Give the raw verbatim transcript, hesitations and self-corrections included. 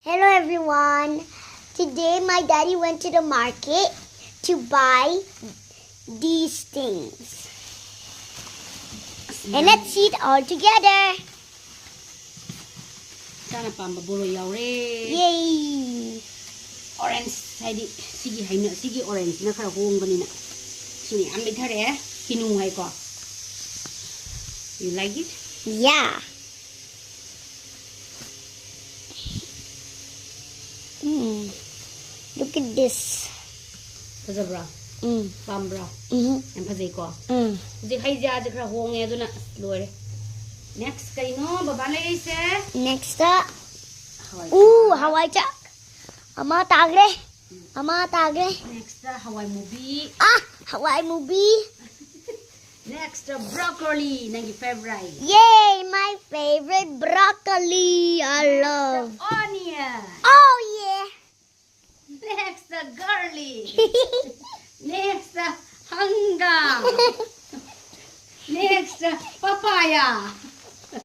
Hello everyone. Today my daddy went to the market to buy these things. And let's see it all together. ꯏꯆꯥꯅ ꯄꯥꯝꯕ ꯕꯣꯔꯣꯏ ꯌꯥꯎꯔꯦ꯫ Yay! Orange ꯍꯥꯏꯗꯤ ꯁꯤꯒꯤ ꯍꯩꯅ ꯁꯤꯒꯤ orangeꯅ ꯈꯔ ꯍꯣꯡꯕꯅꯤꯅ ꯁꯤꯅ ꯌꯥꯝ ꯂꯩꯊꯔꯛꯑꯦ꯫ ꯀꯤꯅꯨ ꯍꯥꯏꯀꯣ꯫ You like it? Yeah. Mm. Look at this. ꯐꯖꯕ꯭ꯔꯥ? Mm. ꯄꯥꯝꯕ꯭ꯔꯥ? Mm-hmm. ꯌꯥꯝ ꯐꯖꯩꯀꯣ꯫ Mm. ꯍꯧꯖꯤꯛ ꯍꯩ ꯖꯥꯁꯦ ꯈꯔ ꯍꯣꯡꯉꯦ ꯑꯗꯨꯅ ꯑꯁ ꯂꯣꯏꯔꯦ꯫ Next ꯀꯩꯅꯣ ꯕꯕꯥ ꯂꯩꯔꯤꯁꯦ? Next up. ꯍꯋꯥꯏ Ooh, ꯍꯋꯥꯏ ꯆꯥꯛ. ꯑꯃ ꯇꯥꯈ꯭ꯔꯦ. ꯑꯃ ꯇꯥꯈ꯭ꯔꯦ. Next ꯍꯋꯥꯏ ꯃꯨꯕꯤ꯫ ꯑꯥ, ꯍꯋꯥꯏ ꯃꯨꯕꯤ. Next broccoli ꯅꯪꯒꯤ favorite. Yay, my favorite broccoli. I love. Onion. Oh yeah. Next garlic. Next hanggang. Next papaya.